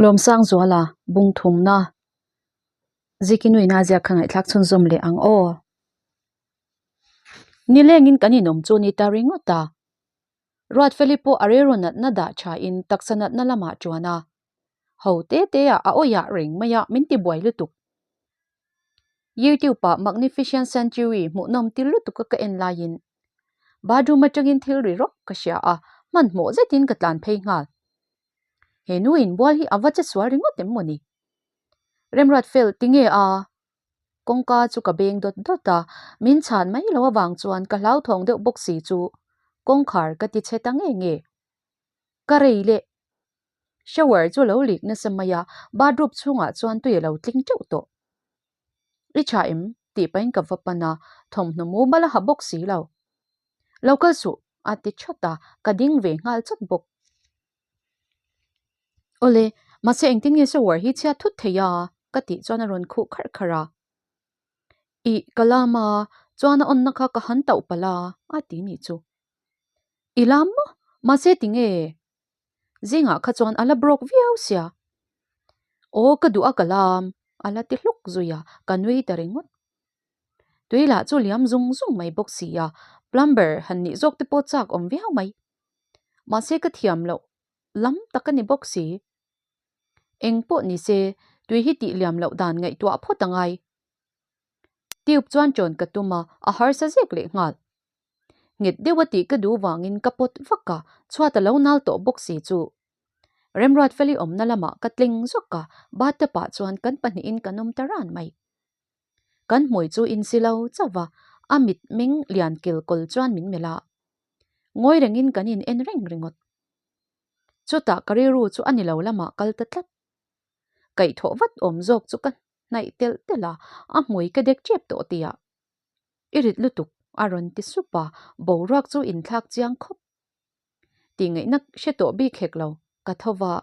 Lawmsangzuala bungthumna Zikinuina ziak kha ngaihthlak chhunzawm leh ang aw. Nilengin kan inawm chu ni ta ringawt a. Ruatfeli pawh a rilru natna dah thain taksa natna lamah tuan a. Ho te te ah a awiah reng mai a, min ti buai lutuk. YouTube ah Magnificent Century hmuhnawm ti lutuk a ka en laiin bathroom atangin thil ri rawk ka hria a, hmanhmawh zetin ka tlan phei nghal. He nu inbual hi a va che sual ringawt em maw ni? Remruat fel tinge a? Kawngka chu ka beng dawt dawt a, min chhan mai lo avang chuan ka hlauthawng deuh bawk si chu kawngkhar ka ti chhe ta nge nge. Ka rei leh. Shower chu lo lik nasa mai a, bathrobe chhungah chuan tui a lo tling teuh tawh. I tha em? tih pahin ka va pan a, thawmhnaw mumal a ha bawk si lo. Lo kal suh, a ti thawt a, ka ding ve nghal chawt bawk. Awle, mahse engtin nge shower hi chhiat thut thei a? ka tih chuan a rawn khuh kharh kharh a. Ih, ka lam a, chuan a awnna kha ka han tauh palh a, a ti nih chu. I lam maw? Mahse tinge? Zingah kha chuan a la broke viau sia. Aw ka duh a ka lam, a la ti hluk zui a, ka nui ta ringawt. Tui lah chu liam zung zung mai bawk si a, plumber han nih zawk te pawh chak awm viau mai. Mahse ka thiam loh lam tak a ni bawk si. Eng pawh ni se, tui hi tih liam loh dan ngaihtuah phawt a ngai. Tube chuan ṭawn ka tum a, a harsa zek leh nghal. Nghet deuh a tih ka duh vangin ka pawt vak a, chhuat a lo nal tawh bawk si chu. Remruatfeli awmna lamah ka tling zawk a, bathtub ah chuan kan pahnihin kan awm ta ran mai. Kan hmui chu insi lo chauh va, a mit meng lian kel kawl chuan min melh a. Ngawi rengin kan in en reng ringawt. Chutah ka rilru chu a ni lo lamah kal ta tlat. Kaihthawh vat awm zawk chu ka hnaih telh telh a, a hmui ka dek tep tawh tihah I rit lutuk, a rawn ti sup a, boruak chu inthlak chiang khawp. Tih ngaihna hre tawh bik hek lo, ka tho va.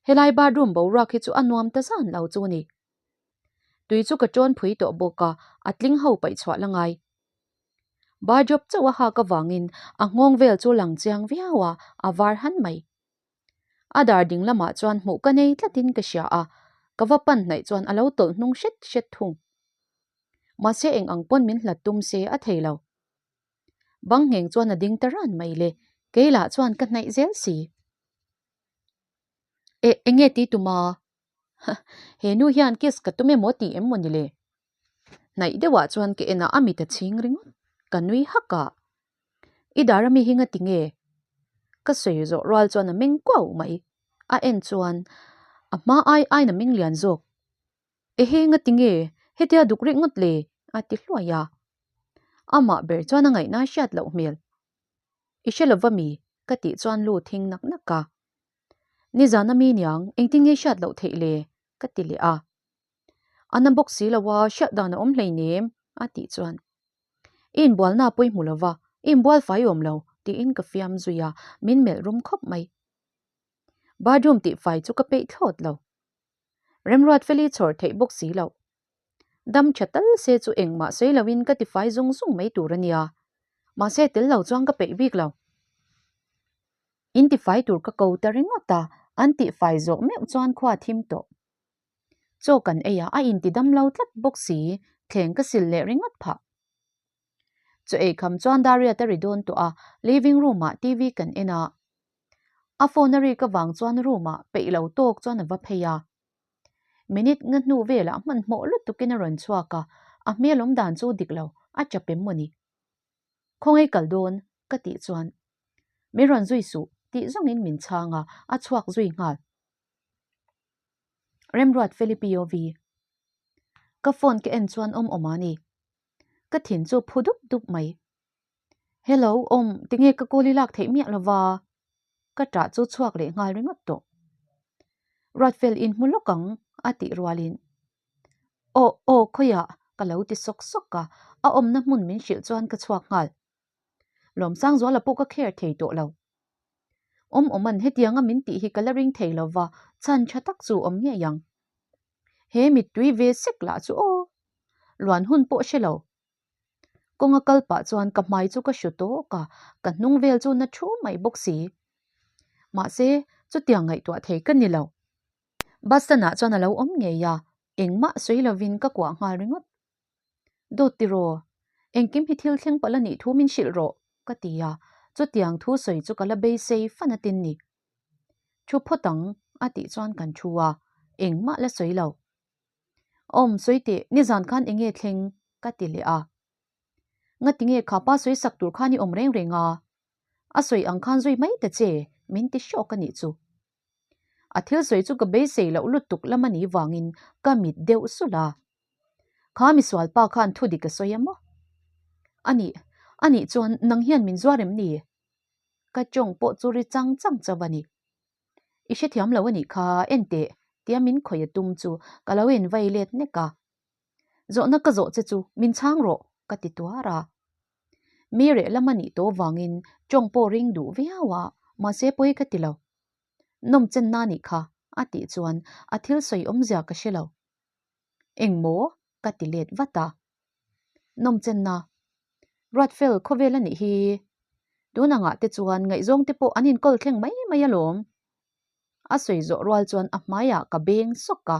Helai bathroom boruak hi chu a nuam ta zan lo chu ni. Tui chu ka ṭawn phui tawh bawk a, a tling ho paih chhuah la ngai. Bathrobe chauh a hak avangin a nghawng vel chu lang chiang viau a, a var han mai. A dar ding lamah chuan hmuh ka nei tlatin ka hria a, ka va pan hnaih chuan a lo tawlh hnung hret hret thung. Mahse eng ang pawn min hlat tum se a thei lo. Bang ngheng chuan a ding ta ran mai le, kei lah chuan ka hnaih zel si. E, enge ti tum a? He nu hian kiss ka tum emaw tih em maw ni le? Hnaih deuhah chuan ka en a, a mit a chhing ringawt. Ka nui hak a. I dar ami hi ngati nge? Ka sawi zawh rual chuan a meng kuau mai. A en chuan a hma ai aiin a meng lian zawk. Ehe ngati nge hetia duk rih ngawt le? a ti hluai a. Amah ber chuan a ngaihna hriat loh hmel. I hre lova mi? ka tih chuan lu thing nak nak a. Nizan ami niang engtin nge hriat loh theih le? ka ti leh a. A na bawk si lo a, hriat dan a awm hleinem a tih chuan. I inbualna pawi hmu lova, i inbual fai awm lo tiin ka fiam zui a, min melh rum khawp mai. Bathroom tihfai chu ka peih thlawt lo. Remruatfeli chhawr theih bawk si loh. Dam tha tal se chu engmah sawi loin ka tifai zung zung mai tur a nia. Mahse tel lo chuan ka peih bik lo. In tifai tur ka ko ta ringawt a, an tihfai zawh meuh chuan khua thim tawh. Chaw kan ei a, a inti dam lo tlat bawk si, thleng ka sil leh ringawt phah. Chaw ei kham chuan Dariat a ri dawn tawh a, living room ah TV kan en a. A phone a rik avang chuan room ah peih lo tawk chuan a va phei a. Minute nga hnu velah hmanhmawh lutukin a rawn chhuak a, a hmel awm dan chu dik lo, a chap em mawni? Khawngaih kal dawn? ka tih chuan min rawn zui suh tih zawngin min chhang a, a chhuak zui nghal. Remruat Felipio V. Ka phone ka en chuan awm awm a ni. Ka thin chu phu dup dup mai. Hello, awm, tinge ka call i lak theih miah lova? Ka ṭah chu chhuak leh nghal ringawt tawh. Ruatfel inhmu lawk ang, a tih rualin. Aw, aw, khawiah? ka lo ti sawk sawk a, a awmna hmun min hrilh chuan ka chhuak nghal. Lawmsangzuala pawh ka care thei tawh lo. Awm awm an hetianga min tih hi ka la ring thei lova, chhan tha tak chu awm ngei ang. He mittui ve sek lah chu aw. Luan hun pawh hre lo. Kawnga kal pah chuan ka hmai chu ka hru tawk a, ka hnung vel chu na thu mai bawk si. Mahse, chutiang ngaihtuah thei ka ni lo. Bus stand ah chuan a lo awm ngei a, engmah sawi lovin ka kuah nghal ringawt. Dawt tiraw? Engkim hi thil thleng palh a nih thu min hrilh rawh, ka ti a, chutiang thu sawi chu ka la beisei fan a tin ni. Thu phawt ang, a tih chuan kan thu a, engmah la sawi lo. Awm, sawi teh, nizan khan eng nge thleng? ka ti leh a. Ngati nge khapa sawi sak tur khan i awm reng reng a? A sawi ang khan zui mai ta che, min ti hrawk a nih chu. A thil sawi chu ka beisei loh lutuk lam a nih vangin ka mit deuh sulh a. Kha misual pa khan thu dik a sawi a maw? A nih, a nih chuan nang hian min zuar em ni? Ka tawng pawh chu ri chang chang chauh a ni. I hrethiam lo a nih kha, en teh, tia min khawih a tum chu ka lo invai let nek a. Zawhna ka zawh che chu min chhang rawh, ka ti tuar a. Mi reh lam a nih tawh vangin tawng pawh ring duh viau a, mahse pawi ka ti lo. Nawm chenna nih kha, a tih chuan a thil sawi awmzia ka hre lo. Eng maw? ka ti let vat a. Nawm chenna. Ruatfel khawvel a nih hi. Tun angah te chuan ngaihzawng te pawh an inkawl thleng mai mai alawm. A sawi zawh rual chuan a hmaiah ka beng sawk a,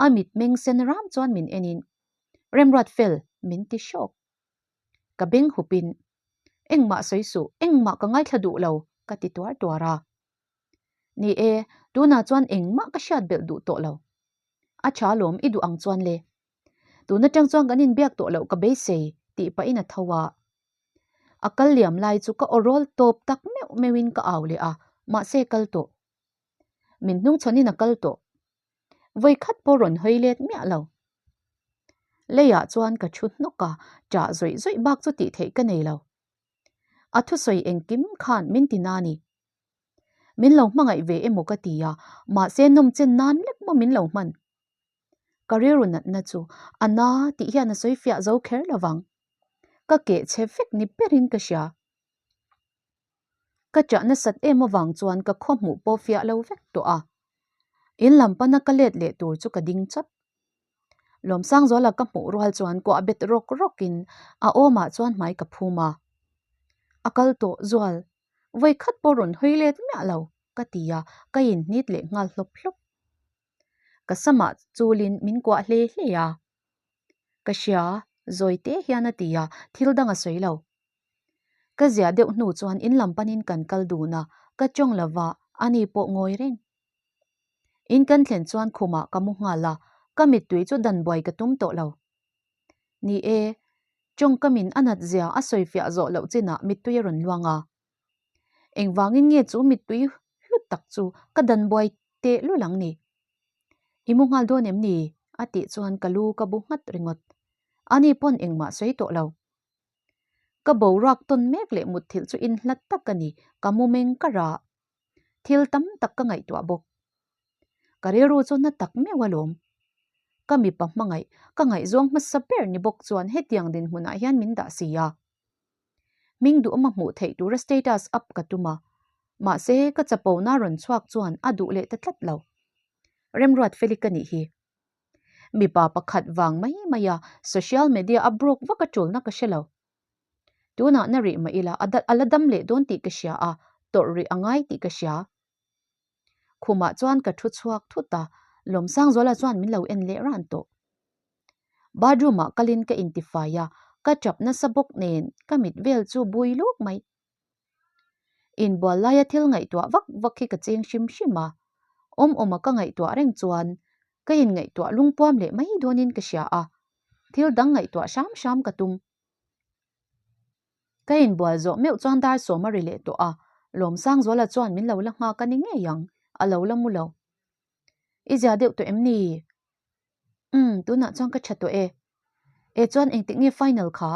a mitmeng sen ram chuan min enin, Remruatfel, min ti hrawk. Ka beng hupin, Engmah sawi suh, engmah ka ngaithla duh lo, ka ti tuar tuar a. Ni e, tunah chuan engmah ka hriat belh duh tawh lo. A tha lawm i duh ang chuan le. Tun atang chuan kan inbiak tawh loh ka beisei, tih pahin a tho a. A kal liam lai chu ka aw rawl tawp tak meuh meuhin ka au leh a, mahse kal tawh. Min hnungchhawnin a kal tawh. Vawi khat pawh rawn hawi let miah lo. Leiah chuan ka thu hnawk a, ṭah zawih zawih bak chu tih theih ka nei lo. A thusawi engkim khan min ti na ni. Min lo hmangaih ve emaw ka ti a, mahse nawmchen nan lek maw min lo hman. Ka rilru natna chu a na tih hian a sawi fiah zo kher lo vang. Ka keh chhe vek ni berin ka hria. Ka ṭah nasat em avang chuan ka khaw hmuh pawh fiah lo vek tawh a. In lam pana ka let leh tur chu ka ding chawt. Lawmsangzuala ka hmuh rual chuan kuah bet rawk rawkin a awmah chuan hmai ka phum a. A kal tawh zual, vawi khat pawh rawn hawi let miah lo, ka ti a, ka inhnit leh nghal hlawp hlawp. Ka samah chulin min kuah hle hle a. Ka hria, zawi te hian a ti a, thil dang a sawi lo. Ka ziah deuh hnu chuan in lam panin kan kal dun a, ka tawng lo va, ani pawh ngawi reng. In kan thlen chuan khumah ka mu nghal a, ka mittui chu dan buai ka tum tawh lo. Ni e, tawngkamin a nat zia a sawi fiah zawh loh chinah mittui a rawn luang a. Engvangin nge chu mittui hlut tak chu ka dan buai teh lul ang ni? I mu nghal dawn em ni? a tih chuan ka lu ka bu nghat ringawt. Ani pawn engmah sawi tawh lo. Ka boruak tawn mek leh mutthilh chu inhlat tak a ni, ka mu meng kar a. Thil tam tak ka ngaihtuah bawk. Ka rilru chu na tak meuh alawm. Ka mipa hmangaih, ka ngaihzawng hmasa ber ni bawk chuan hetiang dinhmunah hian min dah si a. Hming duhawma hmuh theih tura status up ka tum a, mahse ka chapona rawn chhuak chuan a duh leh ta tlat lo. Remruat Feli ka nih hi. Mipa pakhat vang mai mai a social media a broke vak a tulna ka hre lo. Tunah na rih mah ila a la dam leh dawn tih ka hria a, tawrh rih a ngai tih ka hria. Khumah chuan ka thu chhuak thut a, Lawmsangzuala chuan min lo en leh ran tawh. Bathroom ah kalin ka intifai a, ka tap nasa bawk nen ka mit vel chu bui luk mai. Inbual laia thil ngaihtuah vak vak hi ka cheng hrim hrim a, awm awma ka ngaihtuah reng chuan ka inngaihtuah lungpuam leh mai dawnin ka hria a, thil dang ngaihtuah hram hram ka tum. Ka inbual zawh meuh chuan dar sawm a ri leh tawh a, Lawmsangzuala chuan min lo la nghak a ni ngei ang, a lo la mu lo. I zia deuh tawh em ni? Umm, tunah chuan ka tha tawh e. E chuan engtik nge final kha?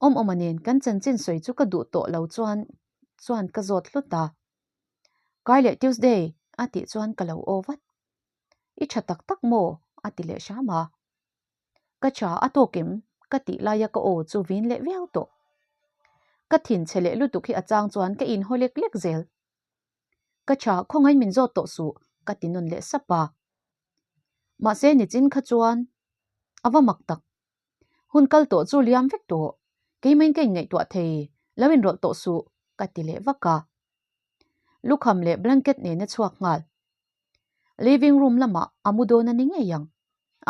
Awm awma nen kan chanchin sawi chu ka duh tawh lo chuan chuan ka zawt hlut a. Kar leh Tuesday a tih chuan ka lo aw vat. I tha tak tak maw? a ti leh hram a. Ka tha a tawk em? ka tih laia ka aw chu vin leh viau tawh. Ka thin chhe leh lutuk hi a chang chuan ka inhaw lek lek zel. Ka tha khawngain min zawt tawh suh ka ti nawn leh sap a. Mahse nichin kha chuan a va mak tak. Hun kal tawh chu liam vek tawh, keimahin ka inngaihtuah thei, lo inrawlh tawh suh ka ti leh vak a. Lukham leh blanket nen a chhuak nghal. Living room lamah a mu dawn a ni ngei ang.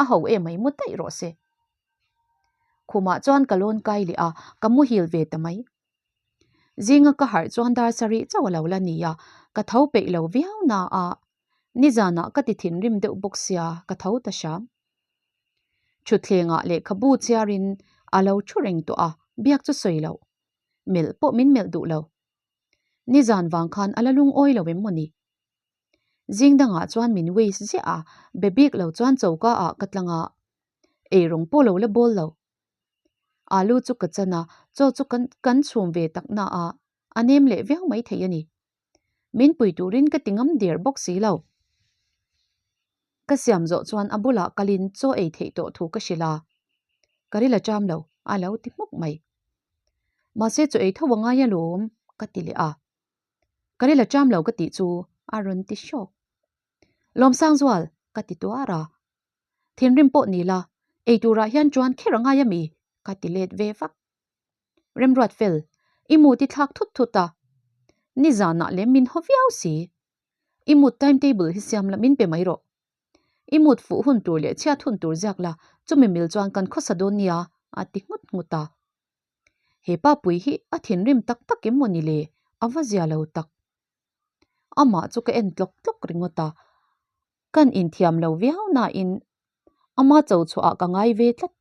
A ho emai mu daih rawh se. Khumah chuan ka lawn kai leh a, ka muhil ve ta mai. Zinga ka harh chuan dar sarih chauh a lo la ni a, ka tho peih lo viau na a, nizanah ka ti thinrim deuh bawk sia ka tho ta hram. Thutthlengah lehkhabu chiarin a lo thu reng tawh a, biak chu sawi loh. Melh pawh min melh duh lo. Nizan vang khan a la lungawi lo em maw ni? Zing dangah chuan min waste ziah a, be bik lo chuan choka ah ka tlang a, eirawng pawh lo la bawl lo. Alu chu ka chan a, chaw chu kan kan chhum ve tak na a, a nem leh viau mai thei a ni. Min pui turin ka ti ngam der bawk si lo. Ka siam zawh chuan a bulah kalin chaw ei theih tawh thu ka hrilh a, ka ril a cham lo, a lo ti hmuk mai. Mahse chaw ei tho a ngai alawm, ka ti leh a. Ka ril a cham lo ka tih chu a rawn ti hrawk. Lawmsangzual, ka ti tuar a. Thinrim pawh ni la, ei turah hian chuan kher a ngai a mi? ka ti let ve vak. Remruat fel, i mut i thlak thut thut a. Nizanah lem min haw viau si. I mut timetable hi siam la min pe mai rawh. I mut fuh hun tur leh chhiat hun tur ziak la, chumi mil chuan kan khawsa dawn nia, a ti nghut nghut a. He pa pui hi a thinrim tak tak em maw ni le? A va zia lo tak. Amah chu ka en tlawk tlawk ringawt a, kan inthiam lo viau nain ama cho chhuahah ka ngai ve tlat.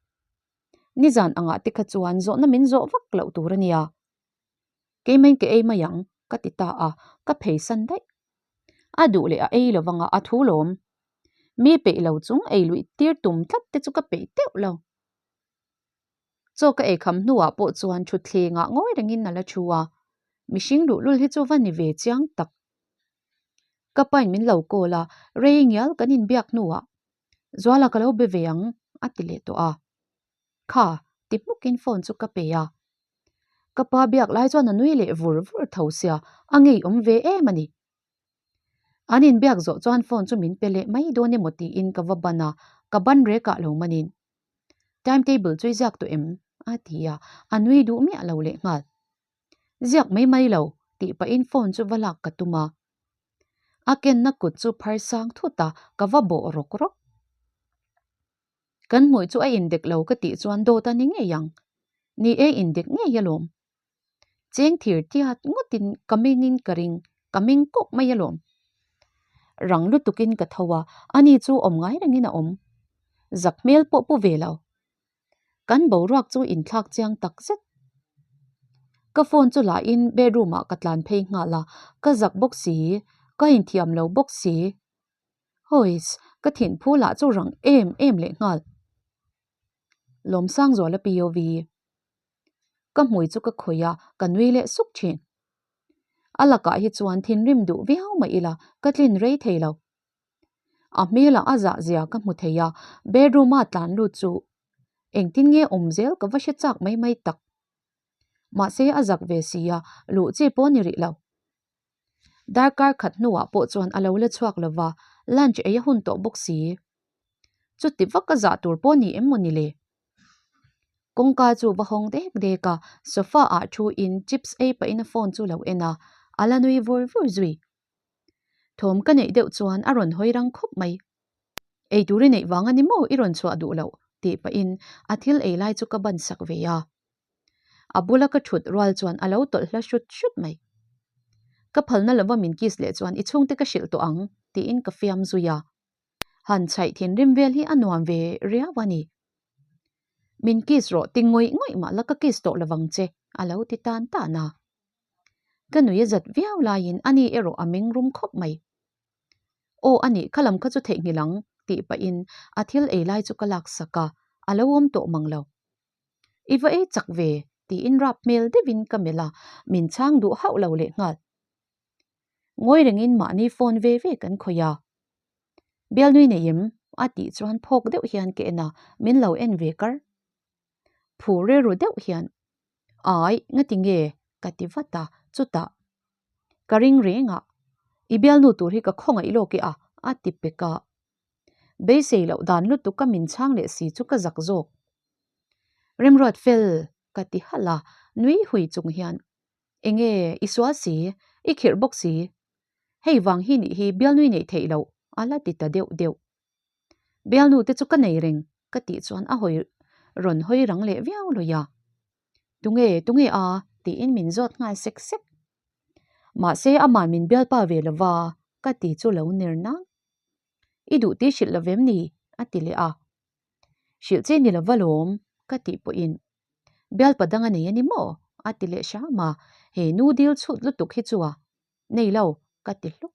Nizan angah te kha chuan zawhna min zawh vak loh tur a nia. Keimain ka ei mai ang ka ti ta a, ka pheisan daih. A duh leh a ei lo vanga a thu lawm. Mi peih lo chung ei luih tir tum tlat te chu ka peih teuh lo. Chaw ka eikham hnuah pawh chuan thutthlengah ngawi rengin a la thu a, mihring luhlul hi chu va ni ve chiang tak. Ka pain min lo call a, rei ngial kan inbiak hnuah Zuala ka lo be ve ang a ti leh tawh a. Kha, ti hmukin phone chu ka pe a. Ka pa biak lai chuan a nui leh vur vur tho sia, a ngeiawm ve em a ni. An inbiak zawh chuan phone chu min pe leh mai dawn emaw tiin ka va ban a, ka ban rek ah lo manin. Time table chu i ziak tawh em? a ti a, a nui duh miah lo leh nghal. Ziak mai mai lo tih pahin phone chu va lak ka tum a. A kenna kut chu phar sang thut a, ka va bawh rawk rawk. Kan hmuih chu a indek lo ka tih chuan dawt a ni ngei ang. Ni e indek ngei alawm. Cheng thir tiat ngawtin ka mengin ka ring, ka meng kawk mai alawm. Rang lutukin ka tho a, ani chu awm ngai rengin a awm. Zak hmel pawh pu ve lo. Kan boruak chu inthlak chiang tak zet. Ka phone chu lahin bedroom ah ka tlan phei nghal a, ka zak bawk si, ka inthiam lo bawk si. Hoiss, ka thinphu lah chu rang em em leh nghal. Lawmsangzuala POV. Ka hmui chu ka khawih a, ka nui leh suk thin. A lakah hi chuan thinrim duh viau mah ila ka tlin rei thei lo. A hmelah a zah zia ka hmu thei a, bedroom a tlan lut chu engtin nge awm zel ka va hre chak mai mai tak. Mahse a zak ve si a, luh chi pawh ni rih lo. Darkar khat hnuah pawh chuan a lo la chhuak lo va, lunch ei a hun tawh bawk si. Chuti vak a zah tur pawh ni em maw ni le? Kawngka chu va hawng dek dek a, sofa ah thu in chips ei pahin a phone chu lo en a, a la nui vur vur zui. Thawm ka neih deuh chuan a rawn hawi rang khawp mai. Ei tur i neih vang a ni maw i rawn chhuah duh loh? tih pahin a thil ei lai chu ka ban sak ve a. A bula ka thut rual chuan a lo tawlh hla hrut hrut mai. Ka phalna lova min kiss leh chuan i chhungte ka hrilh tawh ang tiin ka fiam zui a. Han chhaih thinrim vel hi a nuam ve riau a ni. Min kiss rawh ti ngawih ngawih mah la ka kiss tawh lovang che a lo ti tan tan a. Ka nui a zat viau laiin ani erawh a meng rum khawp mai. Aw a nih kha lam kha chu theihnghilh ang tih pahin a thil ei lai chu ka lak sak a, a lo awm tawh mang lo. I va ei chak ve tiin rap hmel deuhin ka melh a, min chhang duh hauh lo leh nghal. Ngawi rengin mahni phone ve ve kan khawih a. Bialnui nei em? a tih chuan phawk deuh hian ka en a, min lo en ve kar. Phur rilru deuh hian, Ai, ngati nge? ka ti vat a, chutah ka ring reng a, i bialnu tur hi ka khawngaih lawk e a, a ti pek a. Beisei loh dan lutuk ka min chhang leh si chu ka zak zawk. Remruat fel ka ti halh a, nui hui chung hian, Enge, i sual si, i khirh bawk si. Hei vang hi nih hi bialnui neih theih loh. A la ti ta deuh deuh. Bialnu te chu ka nei reng ka tih chuan a hawi rawn hawi rang leh viau lawih a. Tunge, tunge a? tiin min zawt nghal sek sek. Mahse amah min bialpa ve lova ka ti chu lo ner nang. I duh tih hrilh lo vem ni? a ti leh a. Hrilh che ni lova lawm ka tih pawhin bialpa dang a nei a ni maw? a ti leh hram a, he nu dil chhut lutuk hi chu a nei lo ka ti hluk.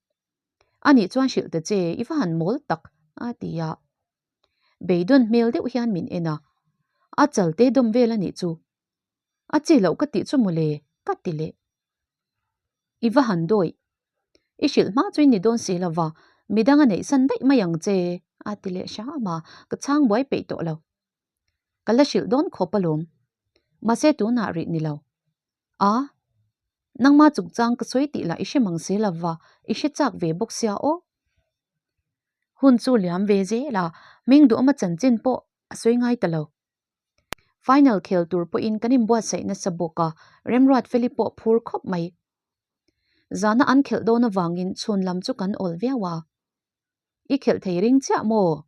A nih chuan hrilh ta che i va han mawl tak a ti a. Beidawn hmel deuh hian min en a, a chal te dawm vel a nih chu. A chi loh ka tih chu mawle ka ti leh. I va han dawih. I hrilh hma chu i ni dawn si lova, midang a neih san daih mai ang che a ti leh hram a, ka chhang buai peih tawh lo. Ka la hrilh dawn khawp alawm. Mahse tunah rih ni lo. A, nangma chungchang ka sawi tih lah i hre mang si lova, i hre chak ve bawk sia aw. Hun chu liam ve zel a, hming duhawma chanchin pawh a sawi ngai ta lo. Final khel tur pawhin kan inbuatsaih nasa bawk a, Remruat Feli pawh phur khawp mai. Zana an khelh dawn avangin chhun lam chu kan awl viau a. I khelh thei ring chiah maw?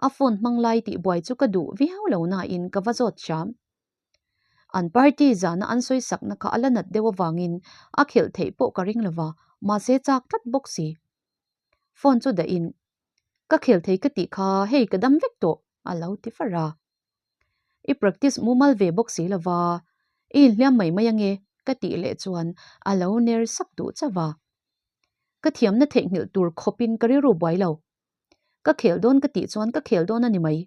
A phone hmang lai tih buai chu ka duh viau lo nain ka va zawt hram. An party zana an sawi sakna kha a la nat deuh avangin a khelh theih pawh ka ring lova, mahse chak tlat bawk si. Phone chu dahin, Ka khel thei ka tih kha hei ka dam vek tawh a lo ti far a. I practice mumal ve bawk si lova, i inhliam mai mai ange ka tih leh chuan a lo ner sak duh chauh a. Ka thiamna theihnghilh tur khawpin ka rilru buai lo. Ka khel dawn ka tih chuan ka khel dawn a ni mai.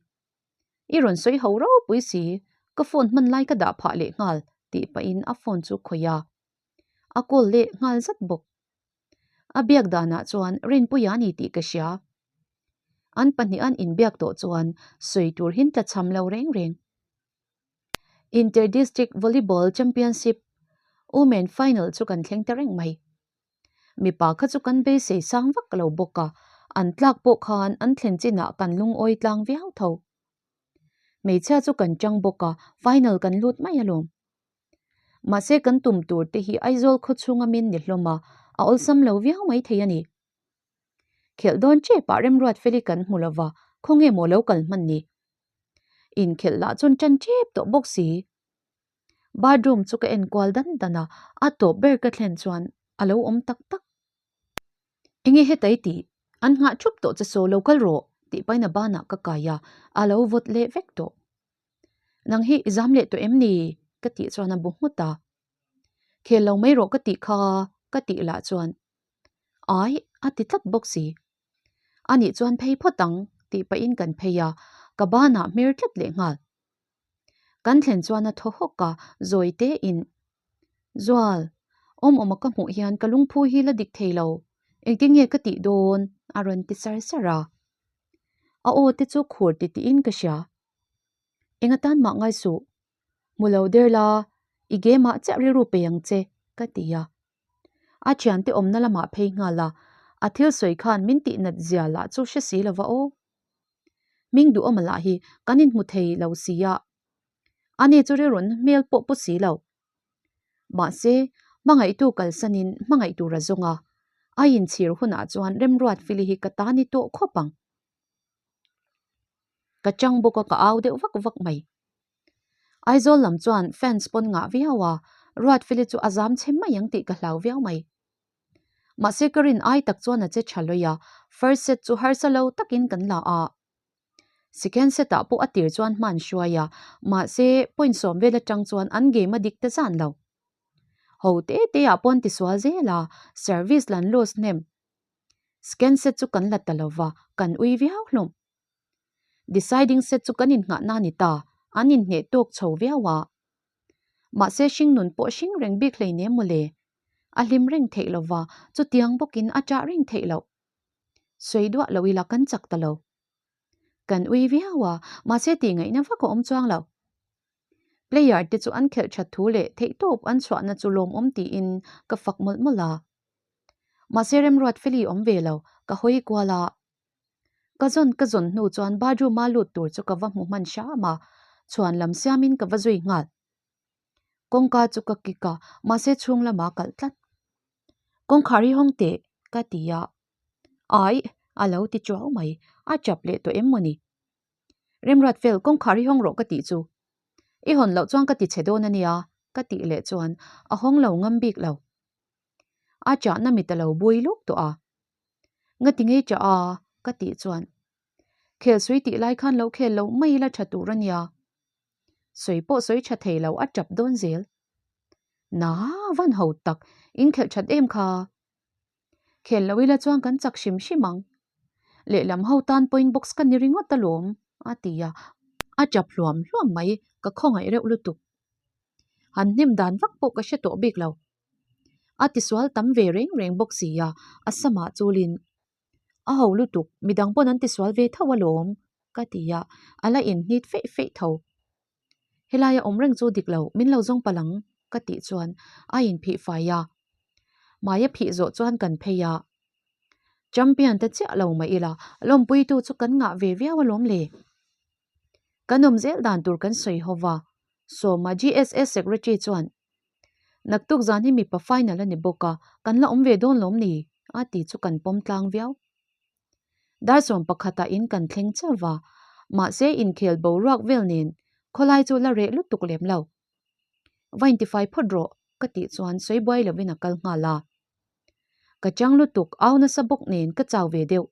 I rawn sawi ho ropui si, ka phone hman lai ka dah phah leh nghal tih pahin a phone chu khawih a. A call leh nghal zat bawk. A biak danah chuan Rinpuia a ni tih ka hria. An pahnih an inbiak tawh chuan sawi tur hin tla cham lo reng reng. Inter-District Volleyball Championship Women Final chu kan thleng ta reng mai. Mipa kha chu kan beisei sang vak lo bawk a, an tlak pawh khan an thlen chinah kan lungawi tlang viau tho. Hmeichhia chu kan chang bawk a, final kan lut mai alawm. Mahse kan tum tur te hi Aizawl khaw chhunga min ni hlawm a, a awlsam lo viau mai thei a ni. Khelh dawn tepah Remruat Feli kan hmu lova, khawnge maw lo kal hman ni? Inkhelh lah chuan tan tep tawh bawk si. Bathroom chu ka en kual dan dan a, a tawp ber ka thlen chuan a lo awm tak tak. Enge heta i tih? An nghah thup tawh che saw lo kal rawh tih pahin a banah ka kai a, a lo vawt leh vek tawh. Nang hi i zam leh tawh em ni? ka tih chuan a bu nghut a. Khel lo mai rawh ka tih kha ka tih lah chuan Ai a ti tlat bawk si. Anih chuan phei phawt ang tih pahin kan phei a, ka banah hmer tlat leh nghal. Kan thlen chuan a thaw hawk a, zawi te in, Zual, awm awma ka hmuh hian ka lungphu hi la dik thei lo, engtin nge ka tih dawn? a rawn ti sar sar a. A aw te chu khur ti tiin ka hria. Eng atan mah ngai suh, hmu lo der la, i game ah chiah rilru pe ang che, ka ti a. A thiante awmna lamah phei nghal a, a thil sawi khan min tih nat zia lah chu hre si lova aw. Hming duhawma lah hi kan inhmu thei lo si a, ani chu rilrun hmel pawh pu si lo. Mahse, hmangaihtu kalsanin hmangaih tur a zawng a, a inchhir hunah chuan Remruat Fili hi ka ta ni tawh khawp ang. Ka chang bawk a ka au deuh vak vak mai. Aizawl lam chuan fans pawn ngah viau a, Ruatfeli chu a zam chhe mai ang tih ka hlau viau mai. Mahse ka rin ai tak chuan a che tha lawih a, first set chu harsa lo takin kan la a. Second set ah pawh a tir chuan hman hruai a, mahse point sawm vel atang chuan an game a dik ta zan lo. Ho te te ah pawn tisual zel a, service lan loss hnem. Second set chu kan la ta lova, kan ui viau hlawm. Deciding set chu kan innghahna a ni ta, an inhneh tawk chho viau a. Mahse hringnun pawh hring reng bik hleinem mawle. A hlim reng theih lova, chutiang bawkin a ṭah reng theih loh. Sawi duah lo ila kan chak ta lo. Kan ui viau a, mahse tihngaihna vak a awm chuang lo. Player te chu an khelh ṭhat thu leh theihtawp an chhuahna chu lawmawm tiin ka fak mawlh mawlh a. Mahse Remruatfeli awm ve lo, ka hawi kual a. Ka zawn ka zawn hnu chuan bathroom-a lut tur chu ka va hmu hman hram a, chhuan lam siamin ka va zui nghal. Kawngka chu ka kik a, mahse chhung lamah kalh tlat. Kawngkhar hi hawng teh, ka ti a. Ai! A lo ti chuau mai, a chap leh tawh em mawni? Remruat fel, kawngkhar hi hawng rawh ka tih chu. I hawn loh chuan ka ti chhe dawn a nia, ka tih leh chuan a hawng lo ngam bik lo. A chahna mit a lo bui luk tawh a. Ngati ngei chah a? ka tih chuan Khel sui tih lai khan lo khel lo mai ila tha tur a nia. Sawi pawh sawi tha thei lo a tap dawn zel. Na van ho tak, in khelh that em kha. Khel lo ila chuan kan chak hrim hrim ang. Lehlam ho tan point box ka ni ringawt alawm, a ti a. A tap hluam hluam mai, ka khawngaih reuh lutuk. Han hnem dan vak pawh ka hre tawh bik lo. A tisual tam ve reng reng bawk si a, a samah chulin A ho lutuk, midang pawn an tisual ve tho alawm, ka ti a, a la inhnit feih feih tho. Helaia awm reng chu dik lo, min lo zawng palh ang, ka tih chuan a inphih fai a. Maia phih zawh chuan kan phei a. Champion te chiah lo mah ila, lawmpuitu chu kan ngah ve viau alawm le. Kan awm zel dan tur kan sawi ho va, Sawma GSS Secretary chuan, Naktuk zan hi mipa final a ni bawk a, kan la awm ve dawn lawm ni? a ti chu kan pawm tlang viau. Dar sawm pakhatah in kan thleng chauh va, mahse inkhel boruak vel nen khawlai chu la reh lutuk lem lo. Va intifai phawt rawh ka tih chuan sawi buai lovin a kal nghal a. Ka chang lutuk au nasa bawk nen ka chau ve deuh.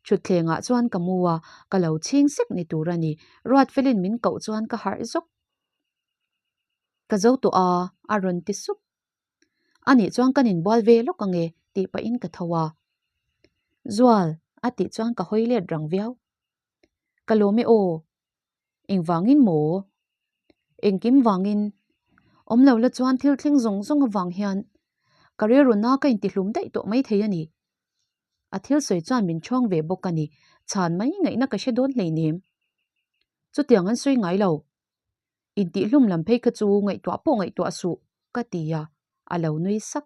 Thutthlengah chuan ka mu a, ka lo chhing sek ni tur a ni. Ruatfelin min koh chuan ka harh zawk. Ka zo tawh a, a rawn ti sup. Anih chuan kan inbual ve lawk ange tih pahin ka tho a. Zual, a tih chuan ka hawi let rang viau. Ka lawm e aw. Engvangin maw? Engkim vangin. Awm lo la chuan thil thleng zawng zawng avang hian ka rilruna ka intihlum daih tawh maithei a ni. A thil sawi chuan min chhawng ve bawk a ni. Chhan mai ngaihna ka hre dawn hleinem. Chutiang an sawi ngai lo. Intihlum lam phei kha chu ngaihtuah pawh ngaihtuah suh, ka ti a, a lo nui sak.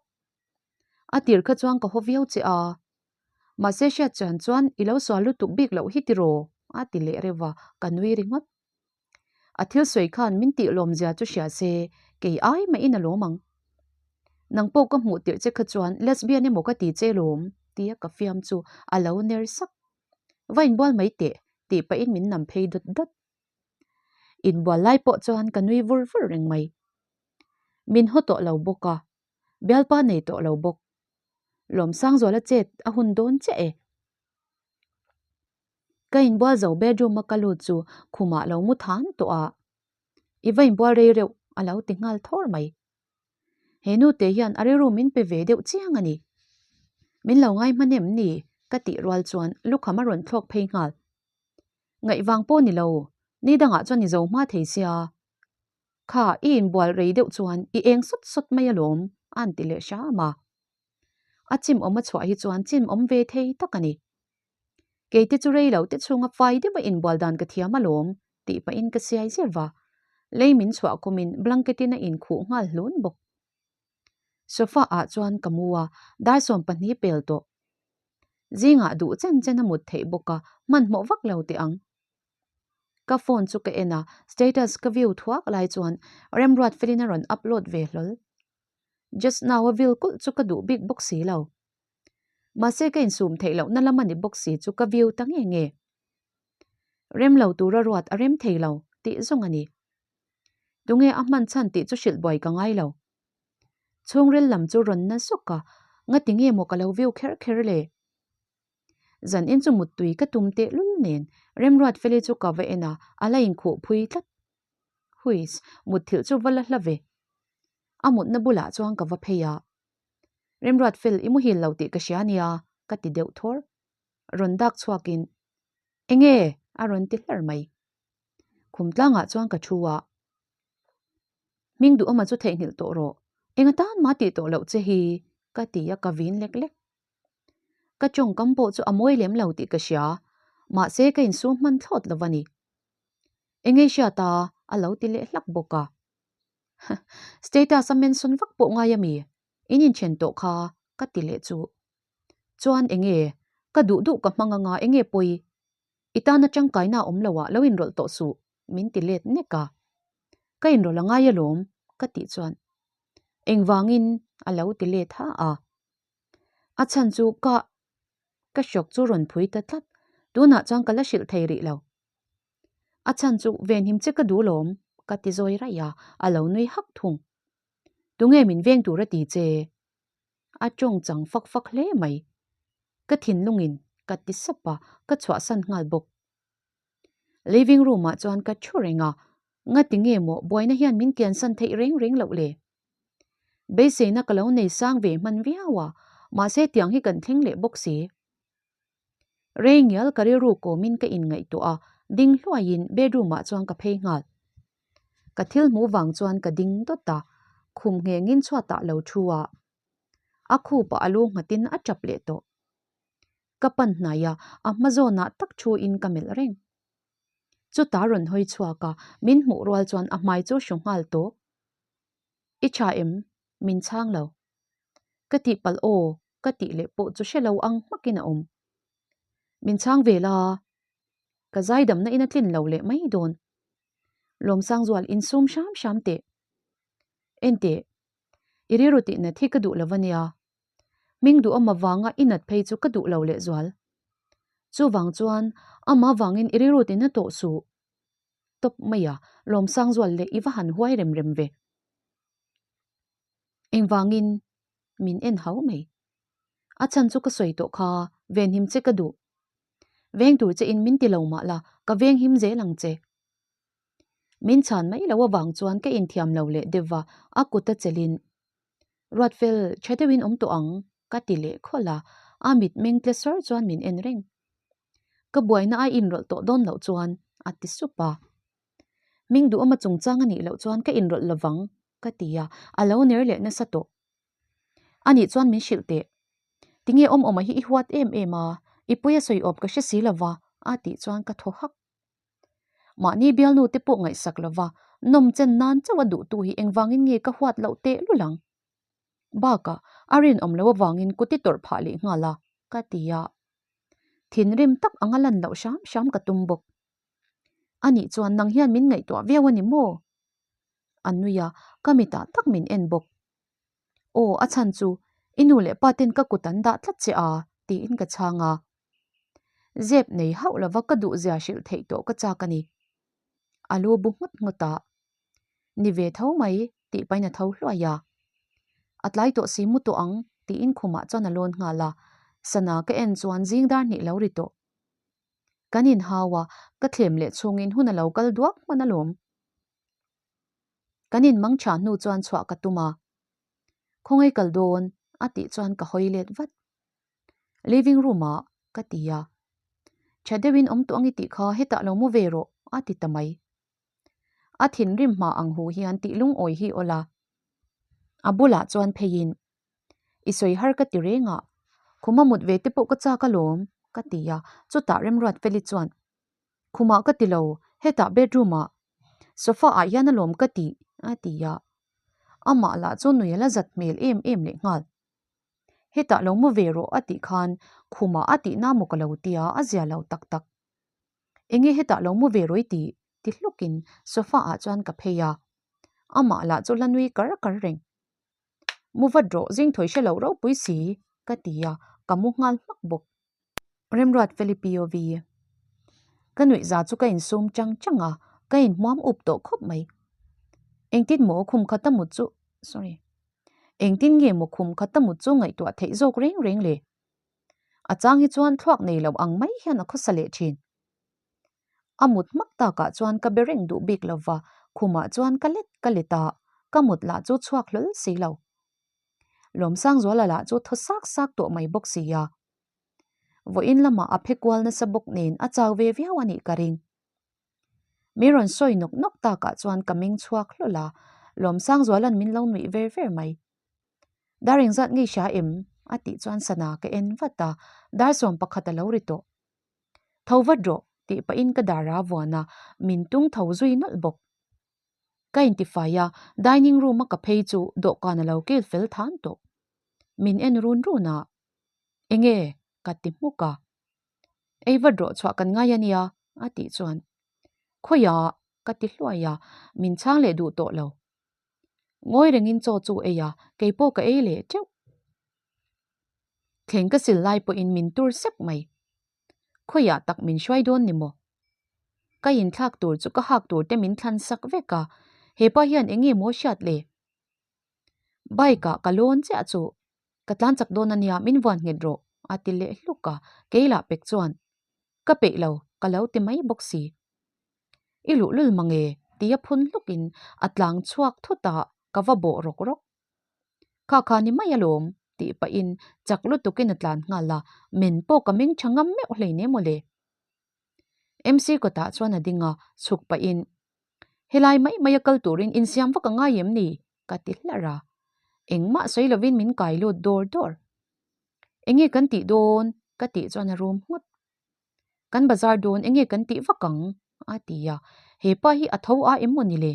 A tir kha chuan ka haw viau che a. Mahse hriat chuan chuan i lo sual lutuk bik loh hi tiraw? a ti leh reuh a, ka nui ringawt. A thil sawi khan min tih lawmzia chu hria se, kei ai mahin a lawm ang. Nang pawh ka hmuh tirh che kha chuan lesbian emaw ka ti che lawm, tia ka fiam chu a lo ner sak. Va inbual mai teh, tih pahin min nam phei dawt dawt. Inbual lai pawh chuan ka nui vur vur reng mai. Min haw tawh lo bawk a, bialpa nei tawh lo bawk. Lawmsangzuala chet a hun dawn chiah e. Ka inbual zo bedroom a ka lut chu khumah lo mu than tawh a, I va inbual rei reuh a lo ti nghal thawr mai. He nute hian a rilru min pe ve deuh chiang a ni. Min lo ngai hman em ni? ka tih rual chuan lukham a rawn thlawk phei nghal. Ngaihvang pawh ni lo, ni dangah chuan i zo hma thei sia. Kha, i inbual rei deuh chuan i eng sawt sawt mai alawm, a'n ti leh hram a. A chim awm a chhuah hi chuan chim awm ve thei tak a ni. Keite chu rei lo te chhunga fai deuha inbual dan ka thiam alawm, tih pahin ka siai zeuh va. Lei min chhuah kumin blanket in a inkhuh nghal hlun bawk. Sofa ah chuan ka mu a, dar 12 pel tawh. Zingah duh chen chen a mut theih bawk a, hmanhmawh vak lo teh ang. Ka phone chu ka en a, status ka view thuak lai chuan Remruatfelin a rawn upload ve hlawl. Just now a vil kulh chu ka duh bik bawk si lo. Mahse ka insum theih lohna lam a ni bawk si chu ka view ta nge nge. Rem lo tura ruat a rem thei lo tih zawng a ni. Tunge a hman chhan tih chu hrilh buai ka ngai lo. Chhungril lam chu rawn na zawk a, ngati nge maw ka lo view kher kher le? Zan in chu muttui ka tum teh lul nen Remruatfeli chu ka va en a, a la inkhuh phui tlat. Huiss, mutthilh chu va la hla ve. A mutna bulah chuan ka va phei a. Remruatfel i muhil lo tih ka hria nia, ka ti deuh thawr. Rawn dak chhuakin, Enge? a rawn ti hlar mai. Khum tlangah chuan ka thu a. Hming duhawma chu theihnghilh tawh rawh. Eng atan mah tih tawh loh che hi, ka ti a ka vin lek lek. Ka tawngkam pawh chu a mawi lem lo tih ka hria, mahse ka insum hman thlawt lo a ni. Eng ei hriat a, a lo ti leh hlak bawk a. Status a mention vak pawh ngai a mi? In inthen tawh kha, ka ti leh chu. Chuan eng nge? Ka duh duh ka hmang anga eng nge pawi? I tana tangkaina awm lo ah lo inrawlh tawh suh, min ti let nek a. Ka inrawlh a ngai alawm, ka tih chuan. Engvangin? a lo ti let ha a. A chhan chu ka. Ka hrawk chu rawn phui ta tlat, tunah chuan ka la hrilh thei rih lo. A chhan chu venhim che ka duh lawm, ka ti zawi raih a, a lo nui hak thung. Tunge min veng tur a ti che? A tawng chang fak fak hle mai. Ka thinlungin ka ti sap a, ka chhuahsan nghal bawk. Living room ah chuan ka thu reng a, ngati nge maw buaina hian min kiansan theih reng reng loh le? Beiseina ka lo nei sang ve hman viau a, mahse tiang hi kan thleng leh bawk si. Rei ngial ka rilru kawmin ka inngaihtuah a, ding hluaiin bedroom ah chuan ka phei nghal. Ka thil hmuh vang chuan ka ding dawt a, khum nghengin chhuatah lo thu a, a khupah a lu nghatin a tap leh tawh. Ka pan hnai a, a hma zawnah tak thuin ka melh reng. Chutah rawn hawi chhuak a, min hmuh rual chuan a hmai chu hru nghal tawp. I tha em? Min chhang lo. Ka tih palh aw, ka tih leh pawh chu hre lo ang hmakin a awm. Min chhang ve la, ka zaidamna in a tlin lo leh mai dawn. Lawmsangzual insum hram hram teh. Enteh, i rilru tihnat hi ka duh lo va nia. Hming duhawm avanga i nat phei chu ka duh lo lehzual. Chuvang chuan amah vangin i rilru tina tawh suh. Tawp mai a, Lawmsangzual leh i va han huai rem rem ve. Engvangin min en hau mai. A chhan chu ka sawi tawh kha, venhim che ka duh. Veng tur che in min ti lo mah la, ka venghim zel ang che. Min chhan mai lo avang chuan ka inthiam lo leh deuh va, a kut a chelhin Ruatfel, tha deuhin awm tawh ang, ka ti leh khawlh a, a mit meng tle sawr chuan min en reng. Ka buaina a inrawlh tawh dawn loh chuan, a ti sup a. Hming duhawma chungchang a nih loh chuan ka inrawlh lovang, ka ti a, a lo ner leh nasa tawh. Anih chuan min hrilh teh. Tinge awm awma hi i huat em em a, i pawi a sawi awp ka hre si lova, a tih chuan ka thaw hak. Mahni bialnu te pawh ngaihsak lova nawm chen nan chauh a duhtu hi engvangin nge ka huat loh teh lul ang? Bakah a rinawm loh avangin kut i tawrh phah leh nghal a, ka ti a. Thinrim tak anga lan loh hram hram ka tum bawk. Anih chuan nang hian min ngaihtuah viau a ni maw? A nui a, ka mitah tak min en bawk. Aw, a chhan chu i nu leh pa ten ka kut an dah tlat che a, tiin ka chhang a. Zep nei hauh lova ka duhzia hrilh theih tawh ka chak a ni. A lu bu nghut nghut a. Ni ve tho mai, tih pahin a tho hluai a. A tlai tawh si mu tawh ang, tiin khumah chuan a lawn nghal a. Sana ka en chuan zing dar hnih lo ri tawh. Kan inhau a, ka thlem leh chhungin hun a lo kal duak hman alawm. Kan inmang tha hnu chuan chhuah ka tum a. Khawngaih kal dawn, a tih chuan ka hawi let vat. Living room ah ka ti a. Tha deuhin awm tawh ang i tih kha hetah lo mu ve rawh a ti ta mai. A thinrim hma ang hu hian tih lungawi hi awl a. A bulah chuan pheiin i sawi har ka ti reng a, khuma mut ve te pawh ka chak alawm ka ti a, chutah Remruatfeli chuan Khumah ka ti lo, hetah bedroom ah sofa ah hian alawm ka tih a ti a. Amah lah chu nui a la zat hmel em em leh nghal. Hetah lo mu ve rawh a tih khan khumah a tihna maw ka lo tia a zia lo tak tak. Enge hetah lo mu ve rawh i tih? ti hlukin sofa ah chuan ka phei a. Amah lah chu la nui kar kar reng. Mu vat rawh zing thawi hre lo ropui si ka ti a, ka mu nghal hmak bawk. Remruat Feli POV. Ka nuihza chu ka insum chang chang a, ka inhmuam up tawh khawp mai. Engtin maw khum khat a mut chu sorry. Engtin nge maw khum khat a mut chu ngaihtuah theih zawk reng reng le? A chang hi chuan thluak nei lo ang mai hian a khawsa leh thin. A mut hmak takah chuan ka be reng duh bik lova, khumah chuan ka let ka let a, ka mut lah chu chhuak hlawl si lo. Lawmsangzuala lah chu thaw sak sak tawh mai bawk si a. Vawiin lamah a phe kual nasa bawk nen a chau ve viau a nih ka ring. Mi rawn sawi nawk nawk takah chuan ka meng chhuak hlawl a, Lawmsangzuala'n min lo nuih ver ver mai. Dar engzat ngei hria em? a tih chuan sana ka en vat a, dar 11 a lo ri tawh. Tho vat rawh tih pahin ka dar a vuan a, min tung tho zui nawlh bawk. Ka intifai a, dining room a ka phei chu dawhkan a lo kil fel than tawh. Min en run run a, Enge? ka ti hmuk a. Ei vat rawh chhuah kan ngai a nia a tih chuan Khawiah ka ti hluai a, min chhang leh duh tawh lo. Ngawi rengin chaw chu ei a, keipawh ka ei leh teuh. Thleng ka sil lai pawhin min tur sek mai. Khawiah tak min hruai dawn ni maw? Ka inthlak tur chu ka hak tur te min thlan sak vek a, hepa hian eng nge maw hriat le? Bike ah ka lawn chiah chu ka tlan chak dawn ania min vuan nghet rawh a ti leh hluk a, kei lah pek chuan ka peih lo ka lo ti mai bawk si. I luhlul mange tia phun hluk in a tlang chhuak thut a ka va bawh rawk rawk. Kha kha ni mai alawm tih pahin chak lutukin a tlan nghal a, men pawh ka meng tha ngam meuh hlei ne mawle. MC kawtah chuan a ding a, chhuk pahin Helai mai mai a kal turin insiam vak a ngai em ni? ka ti hlarh a, engmah sawi lovin min kai lut dawr dawr. Enge kan tih dawn? ka tih chuan a rum nghut. Kan bazar dawn enge kan tih vak ang? a ti a, hepa hi a tho a em maw ni le?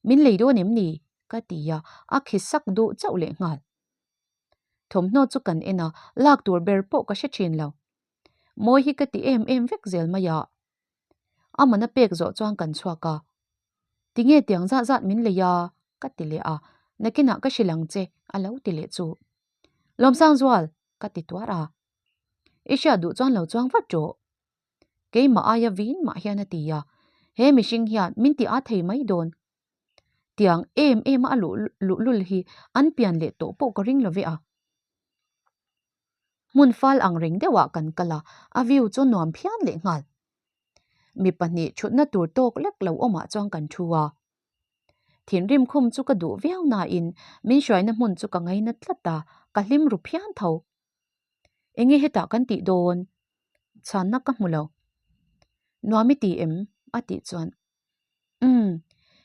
Min lei dawn em ni? ka ti a, a khi sak duh chauh leh nghal. Thawmhnaw chu kan en a, lak tur ber pawh ka hre thin lo. Mawi hi ka ti em em vek zel mai a. A man a pek zawh chuan kan chhuak a, Tinge tiang zat zat min lei a? ka ti leh a, Nakinah ka hrilh ang che a lo ti leh chu. Lawmsangzual! ka ti tuar a. I hriat duh chuan lo chuang vat rawh. Keimah aia vin mah hian a ti a, he mihring hian min ti a thei mai dawn. Tiang em em a a luh luhlul hi an pian leh tawh pawh ka ring lo ve a. Hmun fal ang reng deuhah kan kal a, a view chu nuam phian leh nghal. Mi pahnih thutna tur tawk lek lo awmah chuan kan thu a. Thinrim khum chu ka duh viau nain min hruaina hmun chu ka ngaina tlat a, ka hlim ru phian tho. Enge hetah kan tih dawn? Chhanna ka hmu lo. Nuam i ti em? a tih chuan Umm,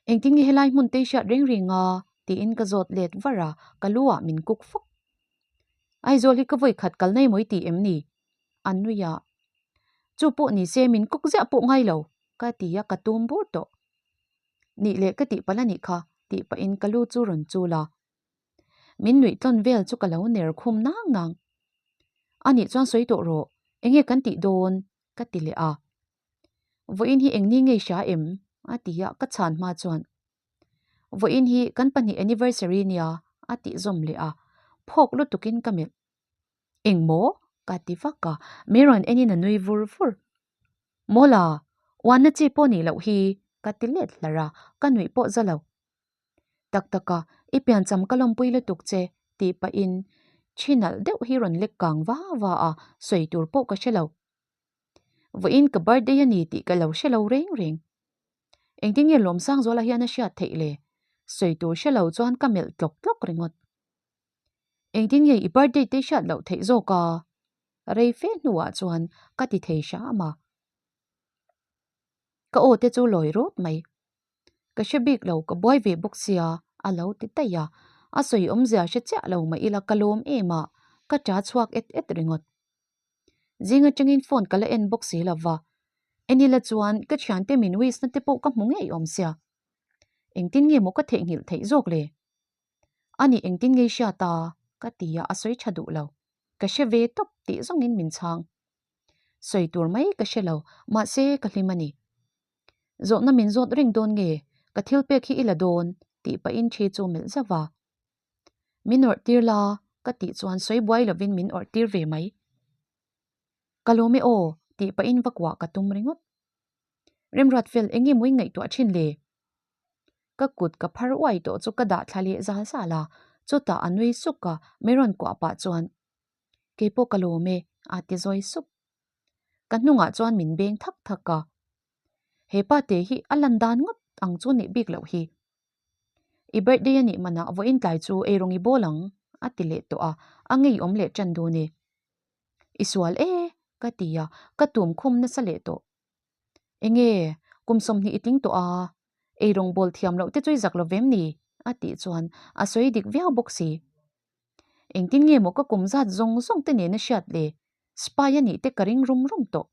engtin nge helai hmun te i hriat reng reng a? tiin ka zawt let var a, ka lu ah min kuk fawk. Aizawl hi ka vawi khat kal nei maw i ti em ni? A nui a. Chu pawh ni se min kuk ziah pawh ngai lo, ka ti a, ka tum bur tawh. Nih leh ka tih palh a nih kha, tih pahin ka lu chu rawn chul a. Min nuih tlawn vel chu ka lo ner khum nang nang. A nih chuan sawi tawh rawh, enge kan tih dawn? ka ti leh a. Vawiin hi engni ngei hria em? a ti a, ka chhan hma chuan. Vawiin hi kan pahnih anniversary nia a tih zawm leh a, phawk lutukin ka melh. Engmaw? ka ti vak a, min rawn enin a nui vur vur. Mawla, uanna chi pawh nih loh hi ka ti let hlarh a, ka nuih pawh za lo. Tak tak a, i piancham ka lawmpui lutuk che tih pahin thi nalh deuh hi rawn lek kang va va a, sawi tur pawh ka hre lo. Vawiin ka birthday a ni tih ka lo hre lo reng reng. Engtin nge Lawmsangzuala hian a hriat theih le? Sawi tur hre lo chuan ka melh tlawk tlawk ringawt. Engtin nge i birthday te i hriat loh theih zawk a? Rei fe hnuah chuan ka ti thei hram a. Ka aw te chu lawi rawt mai. Ka hre bik lo, ka buai ve bawk sia, a lo ti daih a. A sawi awmzia hre chiah lo mah ila ka lawm em a, ka ṭa chhuak et et ringawt. Zing atangin phone ka la en bawk si lo va, Enila chuan ka thiante min wish na te pawh ka hmu ngei awm sia. Engtin nge maw ka theihnghilh theih zawk le? Ani engtin nge i hriat a? ka ti a, a sawi tha duh lo. Ka hre ve tawp tih zawngin min chhang. Sawi tur mai ka hre lo, mahse ka hlim a ni. Zawhna min zawt reng dawn nge? Ka thil pek hi i la dawn? tih pahin thi chu melh zauh a. Min awrh tir la, ka tih chuan sawi buai lovin min awrh tir ve mai. Ka lawm e aw, tih pahin va kuah ka tum ringawt. Remruat fel eng nge maw i ngaihtuah thin le? Ka kut ka phar uai tawh chu ka dah thla leh zal zal a, chutah a nui suk a, min rawn kuah pah chuan, Keipawh ka lawm e, a ti zawi sup. Ka hnungah chuan min beng thak thak a. He pa te hi a lan dan ngawt ang chu nih bik loh hi. I birthday a nih manah vawiin tlai chu eirawng i bawl ang, a ti leh tawh a, a ngeiawm leh ṭan dun e. I sual e, ka ti a, ka tum khum nasa leh tawh. Enge, kum 20 i tling tawh a, eirawng bawl thiam loh te chu i zak lo vem ni? a tih chuan a sawi dik viau bawk si. Engtin nge maw ka kum zat zawng zawng te nena hriat le, spy a nih te ka ring rum rum tawh.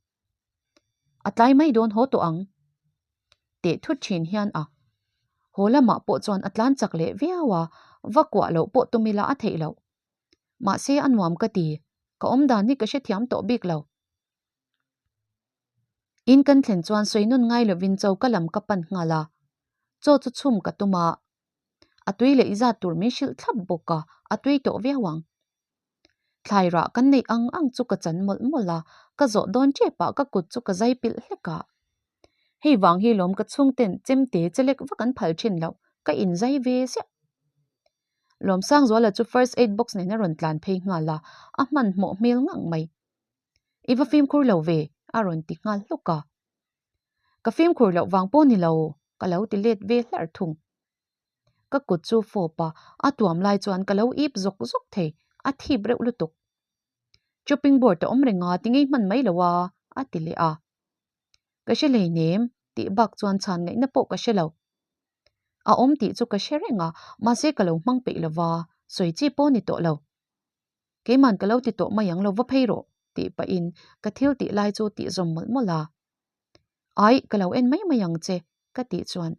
A tlai mai dawn haw tawh ang. Teh thut thin hian a. Haw lamah pawh chuan a tlan chak leh viau a, va kuah loh pawh tum ila a theih loh. Mahse a nuam ka ti, ka awmdan hi ka hrethiam tawh bik lo. In kan thlen chuan sawi nun ngai lovin choka lam ka pan nghal a, chaw chu chhum ka tum a. A tui leh i zat tur min hrilh thlap bawk a, a tui tawh viau ang. Thlai rah kan neih ang ang chu ka chan mawlh mawlh a, ka zawh dawn tep ah ka kut chu ka zai pilh hlek a. Hei vang hi lawm ka chhungten chemte chelek vak an phal thin loh, ka inzai ve ziah. Lawmsangzuala chu first aid box nen a rawn tlan phei nghal a, a hmanhmawh hmel ngang mai. I va fimkhur lo ve, a rawn ti nghal hluk a. Ka fimkhur loh vang pawh ni lo, ka lo ti let ve hlarh thung. Ka kut chu fawp a, a tuam lai chuan ka lo ip zawk zawk thei, a thip reuh lutuk. Chopping board a awm reng a, ti ngei hman mai lo a, a ti leh a. Ka hre hleinem, tih bak chuan chhan ngaihna pawh ka hre lo. A awm tih chu ka hre reng a, mahse ka lo hmang peih lo va, sawi chi pawh ni tawh lo. Keiman ka lo ti tawh mai ang lo va phei rawh, tih pahin ka thil tih lai chu tih zawm mawlh mawlh a. Aih, ka lo en mai mai ang che, ka tih chuan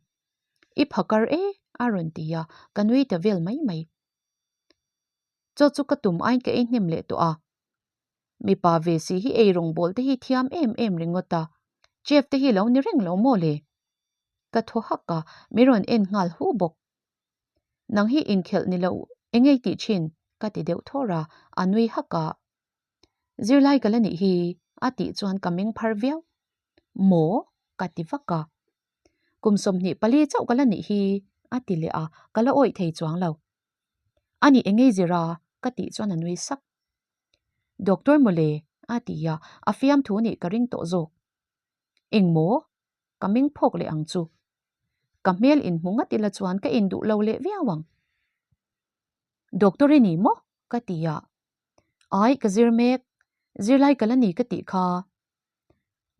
I phakar e, a rawn ti a, ka nui ta vel mai mai. Chaw chu ka tum aiin ka ei hnem leh tawh a. Mipa ve si hi ei rawngbâwl te hi thiam em em ringawt a, chef te hi lo ni reng lo maw le? Ka thaw hak a, mi rawn en nghal hu bawk. Nang hi inkhelh ni lo eng ei tih thin? ka ti deuh thawr a, a nui hak a. Zirlai ka la nih hi, a tih chuan ka meng phar viau. Maw? ka ti vak a. Kum 24 chauh ka la nih hi, a ti leh a, ka la awih thei chuang lo. A nih engei zir a? ka tih chuan a nui sak. Doctor mawle, a ti a, a fiamthu nih ka ring tawh zawk. Eng maw? Ka meng phawk leh ang chu. Ka hmel inhmu ngat ila chuan ka induh lo leh viau ang. Doctor i ni maw? ka ti a. Ai, ka zir mek. Zirlai ka la ni ka tih kha.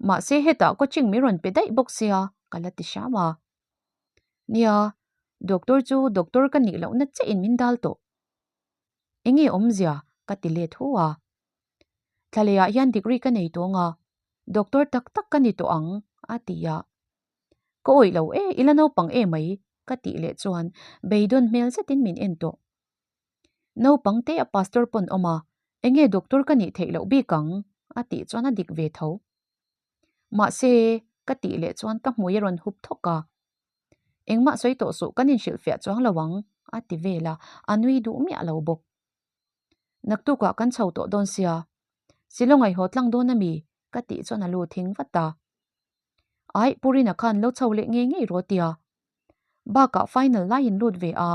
Mahse hetah coaching min rawn pe daih bawk sia, ka la ti hram a. Nia, doctor chu doctor ka nih lohna chiah in min dal tawh. Enge awmzia? ka ti let hu a. Thlaleh ah hian degree ka nei tawng a, doctor tak tak ka ni tawh ang, a ti a. Ka awih lo e, i la naupang e mai, ka tih leh chuan beidawn hmel zetin min en tawh. Naupang te a pastor pawn awm a, enge doctor ka nih theih loh bik ang? a tih chuan a dik ve tho. Mahse, ka tih leh chuan ka hmui a rawn hup thawk a. Engmah sawi tawh suh kan inhrilhfiah chuang lo ang, a ti vel a, a nui duh miah lo bawk. Naktukah kan chho tawh dawn sia, Shillong ngaihhaw tlang dawn a mi? ka tih chuan a lu thing vat a. Aih, Pu Rina khan lo chho leh ngei ngei rawh tia. Bakah final laiin lut ve a,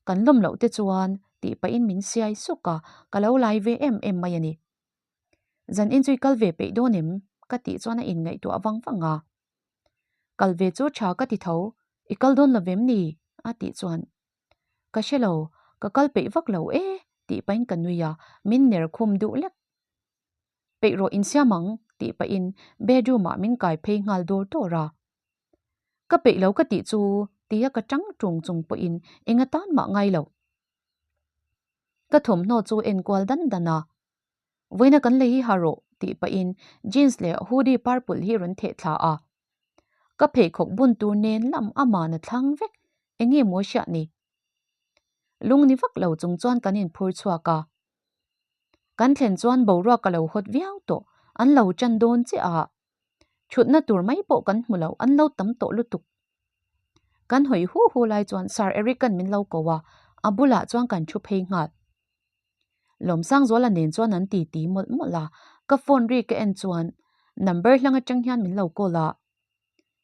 kan lawm loh te chuan tih pahin min siai suk a, ka lo lai ve em em mai a ni. Zan in chu i kal ve peih dawn em? ka tih chuan a inngaihtuah vang vang a. Kal ve chu tha ka ti tho, i kal dawn lo vem ni? a tih chuan Ka hre lo, ka kal peih vak lo e tih pahin ka nui a, min ner khum duh lek. Peih rawh insiam ang tih pahin bedroom ah min kai phei nghal dawr dawr a. Ka peih lo ka tih chu tia ka tang tung chung pawhin eng atan mah ngai lo. Ka thawmhnaw chu enkual dan dan a, Vawiina kan lei hi ha rawh tih pahin jeans leh hoodie purple hi rawn theh thla a. Ka pheikhawk bun tur nen lam aman a thlang vek, enge maw hriat ni? Lung ni vak lo chung chuan kan inphur chhuak a. Kan thlen chuan boruak a lo hawt viau tawh, an lo tan dawn chiah a. Thutna tur mai pawh kan hmu lo, an lo tam tawh lutuk. Kan hawi hu hu lai chuan Sir Eric-a'n min lo ko a, a bulah chuan kan thu phei nghal. Lawmsangzuala nen chuan an titi mawlh mawlh a, ka phone ri ka en chuan number hlang atang hian min lo call a.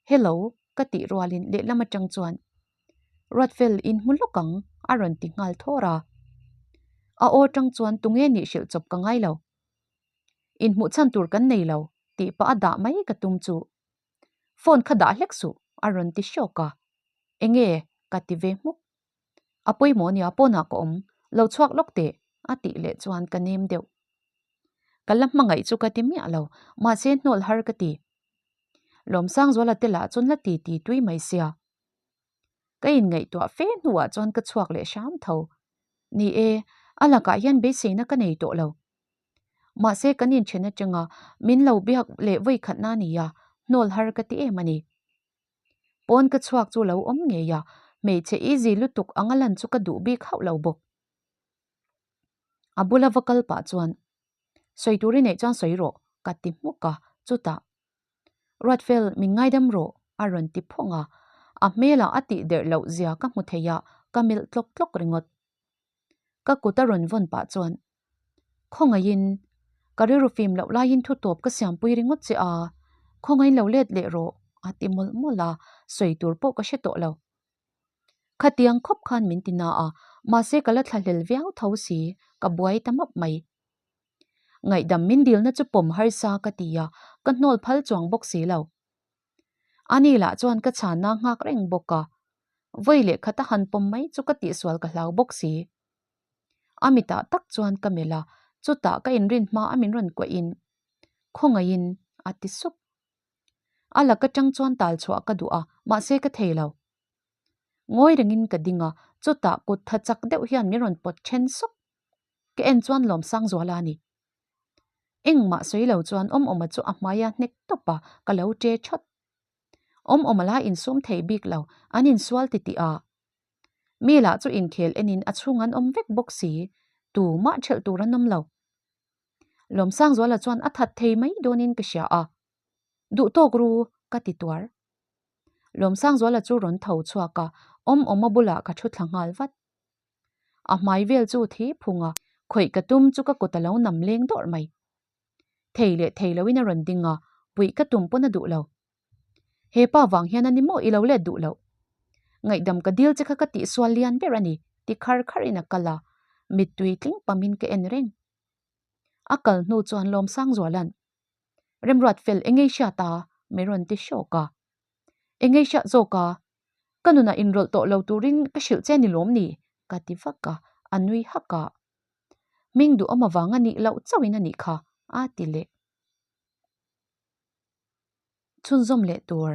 Hello ka tih rualin lehlam atang chuan Ruatfel in hmu lawk ang a rawn ti nghal thawr a. A aw atang chuan tunge nih hrilh chawp ka ngai lo. Inhmuh chhan tur kan nei lo tih pah a dah mai ka tum chu phone kha dah hlek suh a rawn ti hrawk a. Enge ka ti ve hmuk. A pawimawh nia pawnah ka awm, lo chhuak lawk teh a tih leh chuan ka nem deuh. Ka la hmangaih chu ka ti miah lo, mahse hnawl har ka ti. Lawmsangzuala te lah chuan la ti ti tui mai sia. Ka inngaihtuah fe hnuah chuan ka chhuak leh hram tho. Ni e, a lakah hian beiseina ka nei tawh lo. Mahse kan inthen atanga min lo biak leh vawikhatna a ni a, hnawl har ka ti em a ni. Pawn ka chhuak chu lo awm ngei a, hmeichhe easy lutuk anga lan chu ka duh bik hauh lo bawk. A bula va kal pah chuan, Sawi tur i neih chuan sawi rawh, ka ti hmuk a, chutah, Ruatfel, min ngaidam rawh, a rawn ti phawng a, a hmelah a tih derh loh zia ka hmu thei a, ka melh tlawk tlawk ringawt. Ka kut a rawn vawn pah chuan, Khawngaihin, ka rilru fim loh laiin thu tawp ka siampui ringawt che a, khawngaihin lo let leh rawh, a ti mawlh mawlh a, sawi tur pawh ka hre tawh lo. Khatiang khawp khan min ti na a, mahse ka la thlahlel viau tho si, ka buai ta map mai. Ngaihdam min dilna chu pawm harsa ka ti a, ka hnawl phal chuang bawk si lo. Ani lah chuan ka chhanna nghak reng bawk a, vawi leh khat a han pawm mai chu ka tihsual ka hlau bawk si. A mitah tak chuan ka melh a, chutah ka inrin hma a min rawn kuahin, Khawngaihin, a ti sup. A lak atang chuan tal chhuah ka duh a, mahse ka thei lo. Ngawi rengin ka ding a, chutah kut tha chak deuh hian min rawn pawt then sawk. Ka en chuan Lawmsangzuala a ni. Engmah sawi lo chuan Awmawma chu a hmai a hnek tawp a, ka lo che thawt. Awmawma la insum thei bik lo, an insual titih a. Mi lah chu inkhel enin a chhung an awm vek bawk si, tumah thelh tur an awm lo. Lawmsangzuala chuan a that thei mai dawnin ka hria a, Duh tawk ru, ka ti tuar. Lawmsangzuala chu rawn tho chhuak a, Awmawma bulah ka thu thla nghal vat. A hmai vel chu thi phung a, khawih ka tum chu ka kut a lo nam leng dawrh mai. Thei leh thei loin a rawn ding a, puih ka tum pawn a duh lo. He pa vang hian a ni maw i lo let duh loh? Ngaihdam ka dil che kha ka tihsual lian ber a ni, ti khar kharin a kal a, mittui tling pamin ka en reng. A kal hnu chuan Lawmsangzuala'n, Remruat fel engei hriat a? mi rawn ti hrawk a. Engei hriat zawk a? Ka nunah inrawlh tawh lo turin ka hrilh che ni lawm ni? ka ti vak a, a nui hak a. Hming duhawm avang a nih loh chauhin a nih kha, a ti leh. Chhunzawm leh tur.